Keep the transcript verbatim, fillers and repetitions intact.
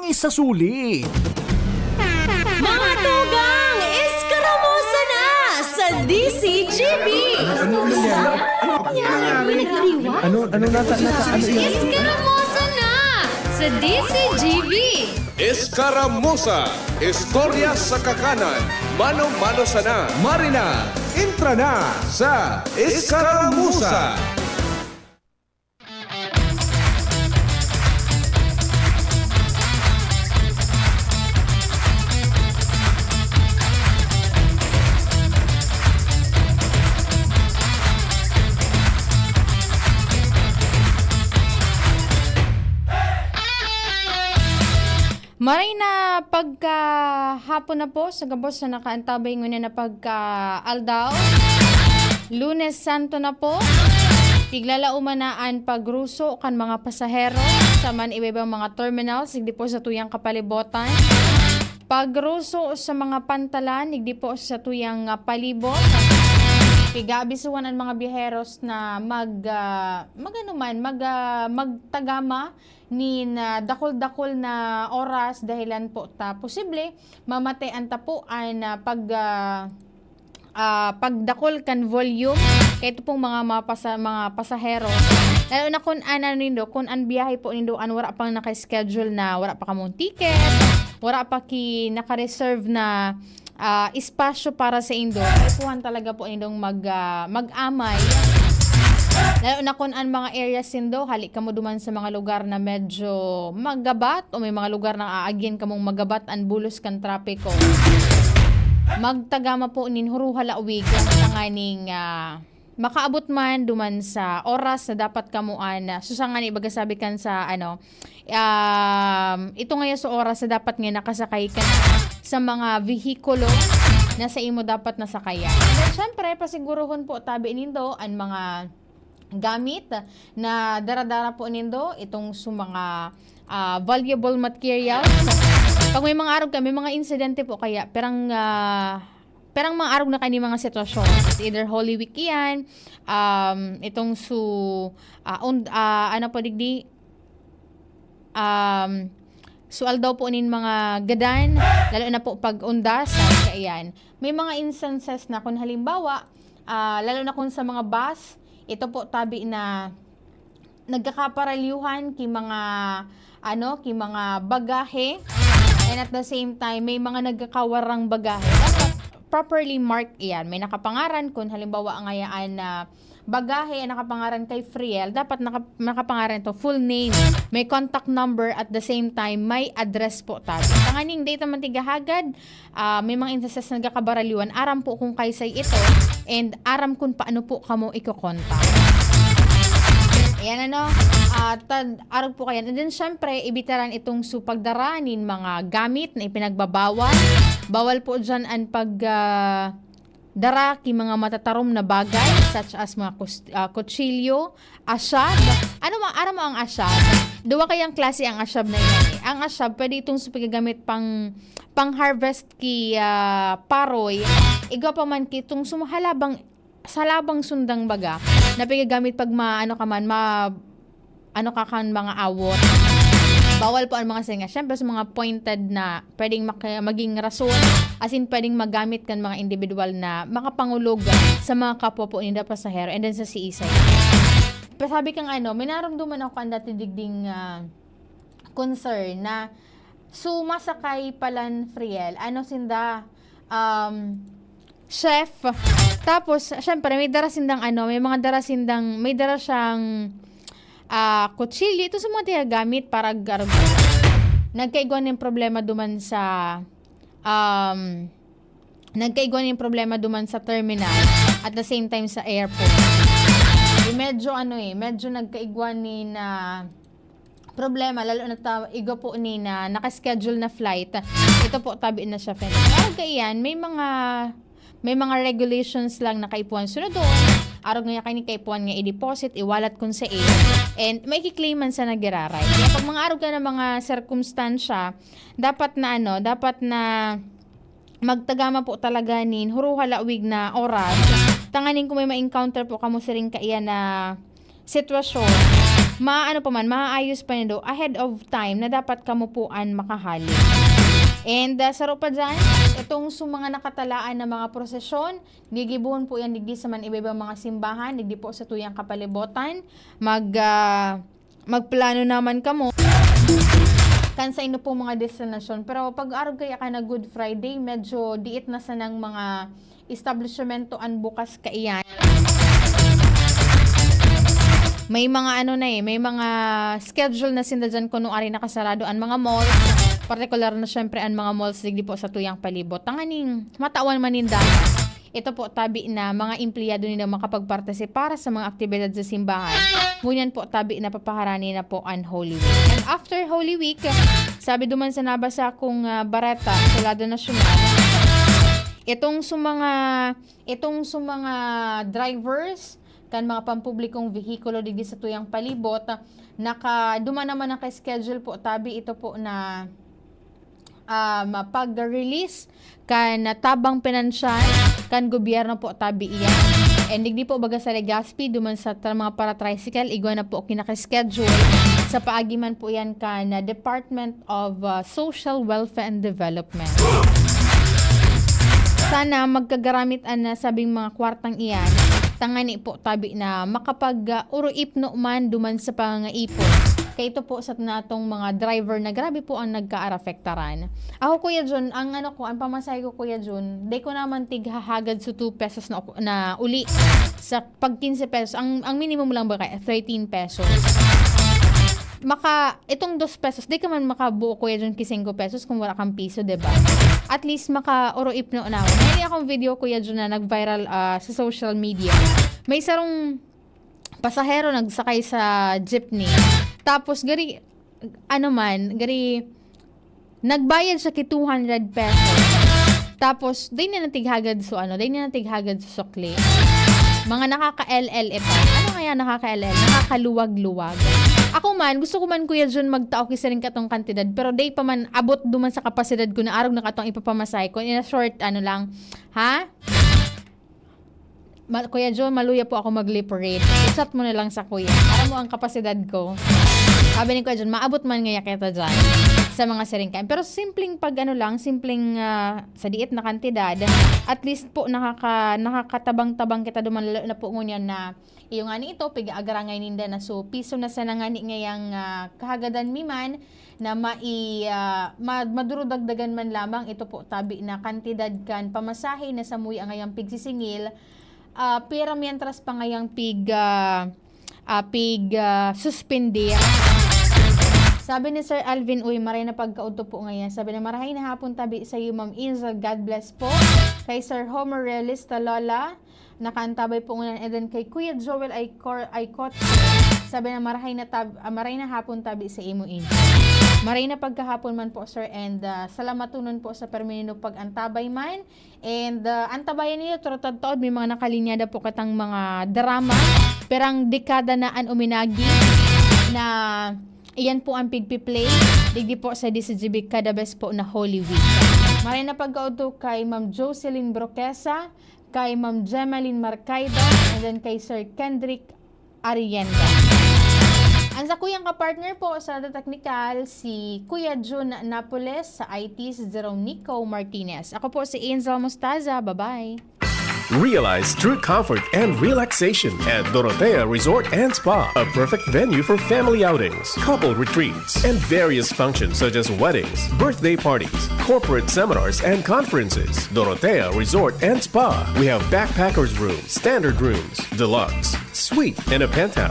Isasuli. Mga tugang, eskaramosa na sa D C G B! Ano, ano nata, nata, ano yun? Eskaramosa na sa D C G B! Eskaramosa, istorya sa kakanan, mano-mano sana. Marina, entra na sa Eskaramosa. Maray na pagkahapon na po sa gabos na nakaantabay ngunyan na pagka-aldaw. Lunes Santo na po. Piglalauman na an pagruso kan mga pasahero sa man iba-ibang mga terminals, digdi po sa tuyang kapalibotan. Pagruso sa mga pantalan, digdi po sa tuyang, ah, palibot. Pigaabisuhan an mga biyaheros na mag, ah, mag-ano man, mag, ah, magtagama nin, ah, dakul-dakul na oras dahilan po ta posible mamate an tapoan na pag, ah, ah, pagdakul kan volume kay ito pong mga, mga pasa-, mga pasahero. Lalo na kun an ano nindo, kun an biyahe po nindo an wara pang naka-schedule na, wara pa kamong ticket, wara pa ki naka-reserve na ah, espasyo para sa indo, kaipuhan talaga po nindong mag, ah, mag-amay. Lalo na kun an mga areas nindo, hali kamo duman sa mga lugar na medyo magabat o may mga lugar na aagyan kamong magabat an bulos kan trapiko. Magtagama po nin huruha lawig tanganing, ah, makaabot man duman sa oras na dapat kamo an, ah, susangani baga sabi kan sa, ano, um, ito ngayon sa oras na dapat nga nakasakay ka na sa mga vehikulo na sa imo dapat nasakayan. And then, syempre, pasiguruhon po tabi nindo an mga gamit na dara-dara po nindo, itong sa mga, ah, valuable materials. Pag may mga arog ka, may mga insidente po kaya, perang, ah, perang mga arog na kani mga sitwasyon. It's either Holy Week iyan, um, itong su, ah, und-, ah, ano po digdi, um, su aldaw po nin mga gadan, lalo na po pag undas, kaiyan. May mga instances na kung halimbawa, ah, lalo na kung sa mga bus, ito po tabi na nagkakaparalyuhan ki mga, ano, ki mga bagahe. And at the same time, may mga nagkakawarang bagahe. Dapat properly marked iyan. May nakapangaran kung halimbawa ngayaan na bagahe na nakapangaran kay Friel, dapat naka-, nakapangaran to, full name, may contact number, at the same time, may address po tabi. Tanganing data man tigahagad, ah, may mga instances na nagkakabaralyuan, aram po kung kaysay ito, and aram kung paano po kamo ikokontak. Ayan, ano, ah, tad-, arog po kayan. And then, syempre, ibitaran itong su pagdara nin mga gamit na ipinagbabawal. Bawal po dyan an pag, ah, dara ki mga matatarom na bagay, such as mga kus-, ah, kutsilyo, asyab. Ano ma-, aram mo ang asyab? Duwa kayang klase ang asyab na yan, eh. Ang asyab, pwede itong sa paggagamit pang, pang-harvest ki, ah, paroy. Igwa pa man ki itong sum-, halabang, sa halabang sundang baga, na paggagamit pag ma-, ano ka man, ma-, ano ka kan mga awot. Bawal po ang mga singa. Siyempre, sa mga pointed na pwedeng maka-, maging rason, as in, pwedeng magamit kan mga individual na makapangulog sa mga kapwa po ninda pasahero and then sa siisay. Pasabi kang ano, may naramdaman ako ang dati digding, ah, concern na sumasakay palan Friel. Ano sinda? Um, chef. Tapos, syempre, may dara sindang ano, may mga dara sindang, may dara siyang, ah, kutsilyo. Ito sa mga tiyagamit para garog. Nagkaigwa ng problema duman sa, um, nagkaigwa ng problema duman sa terminal at the same time sa airport. Eh, medyo ano eh, medyo nagkaigwa ni na problema, lalo na ta-, igwa po ni na naka-schedule na flight. Ito po, tabi na siya, friend. Pero kaiyan, may mga, may mga regulations lang na kaipuhan sunodon. Arog nga kani kaipuhan nga i-deposit, iwalat kun sa iyo. And may kiklaim man sa nagiraray. Kaya pag mga arog ka na mga sirkumstansya, dapat na ano, dapat na magtagama po talaga nin huruha lawig na oras. Tanganing kung may ma-encounter po kamo siring kaiyan na sitwasyon, maano pa man, maayos pa nindo ahead of time na dapat kamo po an makahali. And, ah, saro pa dyan, itong sa mga nakatalaan na mga prosesyon, gigibohon po yan digdi sa man iba-ibang mga simbahan, digdi po sa tuyang kapalibotan. Mag, ah, magplano naman kamo kan sa inyo po mga destinasyon. Pero pag-arog kaya ka na Good Friday, medyo diit na sanang mga establishmento an bukas kaiyan. May mga ano na eh, may mga schedule na sinda dyan kung nung ari nakasarado an mga malls. Partikular na syempre an mga malls digdi po sa tuyang palibot. Tanganing matawan man ninda. Ito po tabi na mga empleyado nila makapagpartisipar sa mga aktibidad sa simbahan. Ngunyan po tabi na papaharani na po an Holy Week. And after Holy Week, sabi duman sa nabasa kong, ah, bareta sa lado nasyonal, itong sa mga, itong sa mga drivers kan mga pampublikong vehikulo digdi sa tuyang palibot, naka, duman naman naka-schedule po tabi ito po na, um, pag-release kan tabang pinansyal kan gobyerno po tabi iyan. And digdi po baga sa Legazpi, duman sa tra-, mga para-tricycle, igwa na po kinaka-schedule sa paagi man po yan kan, ah, Department of, ah, Social Welfare and Development. Sana magkagaramit an nasabing mga kwartang iyan, tangani po tabi na makapag, ah, uruipno man duman sa pangangaipon. Kaya ito po sa natong mga driver na grabe po ang nagkaarapektaran. Ako, Kuya Jun, ang ano ko, ang pamasahe ko, Kuya Jun, di ko naman tighahagad sa two pesos na, na uli sa pag quince pesos. Ang, ang minimum lang ba kaya? Thirteen pesos. Maka, itong dos pesos, di ka man makabuo, Kuya Jun, ki singko pesos kung wala kang piso, di ba? At least, maka-uruipno na ako. May akong video, Kuya Jun, na nag-viral, ah, sa social media. May sarong pasahero nagsakay sa jeepney. Tapos, gari, ano man, gari, nagbayad siya ki two hundred pesos. Tapos, di niya natighagad so, ano, di niya natighagad so sukli. Mga nakaka-L L ito. Ano kaya nakaka-L L? Nakakaluwag-luwag. Ako man, gusto ko man, Kuya Jun, magtao ki siring katong kantidad, pero di pa man abot duman sa kapasidad ko na arog na katong ipapamasahe ko. In a short, ano lang. Ha? Ma-, Kuya Jun, maluya po ako mag-lip read. I-chat mo na lang sa kuya. Aram mo ang kapasidad ko. Sabi ni Kuya Jun, maabot man ngaya kita dyan sa mga siring kain. Pero simpleng pag ano lang, simpleng, ah, sa diit na kantidad, at least po nakaka-, nakakatabang-tabang kita duman, lalo na po ngunyan na iyo ngani ito, piga-agarangay ninda na so piso na sana ngani ngayang, ah, kahagadan mi man na mai-, ah, ma-, madurudagdagan man lamang ito po tabi na kantidad kan pamasahe na samuya ngayang pigsisingil, ah, pira mientras pa ngayang pig-, ah, ah, pig-, ah, suspindi. Sabi ni Sir Alvin, "Uy, maray na pagkaudto po ngayon." Sabi na, "Marahay na hapon tabi sa iyo, Ma'am Angel. God bless po." Kay Sir Homer Realista, Lola, nakaantabay po ngunyan. And then kay Kuya Joel Aicor-, Aicot, sabi na, "Marahay na tab-, ah, maray na hapon tabi sa imo, Angel." Maray na pagkahapon man po, sir. And, ah, salamatonon po sa permi nindo pag-antabay man. And, ah, antabayan niyo, turutad taod, may mga nakalinyada po katang mga drama. Perang dekada na an uminagi na iyan po ang pigpi-play digdi po sa D C G B kada bes po na Holy Week. Maray na pagkaudto kay Ma'am Jocelyn Broquesa, kay Ma'am Gemaline Marcaido, and then kay Sir Kendrick Arienda. Ang sakuyang kapartner po sa Radyo Teknikal, si Kuya Jun Napoles, sa I T, si Jerome Nico Martinez. Ako po si Angel Mostaza. Bye-bye. Realize true comfort and relaxation at Dorotea Resort and Spa, a perfect venue for family outings, couple retreats, and various functions such as weddings, birthday parties, corporate seminars, and conferences. Dorotea Resort and Spa. We have backpackers rooms, standard rooms, deluxe, suite, and a penthouse.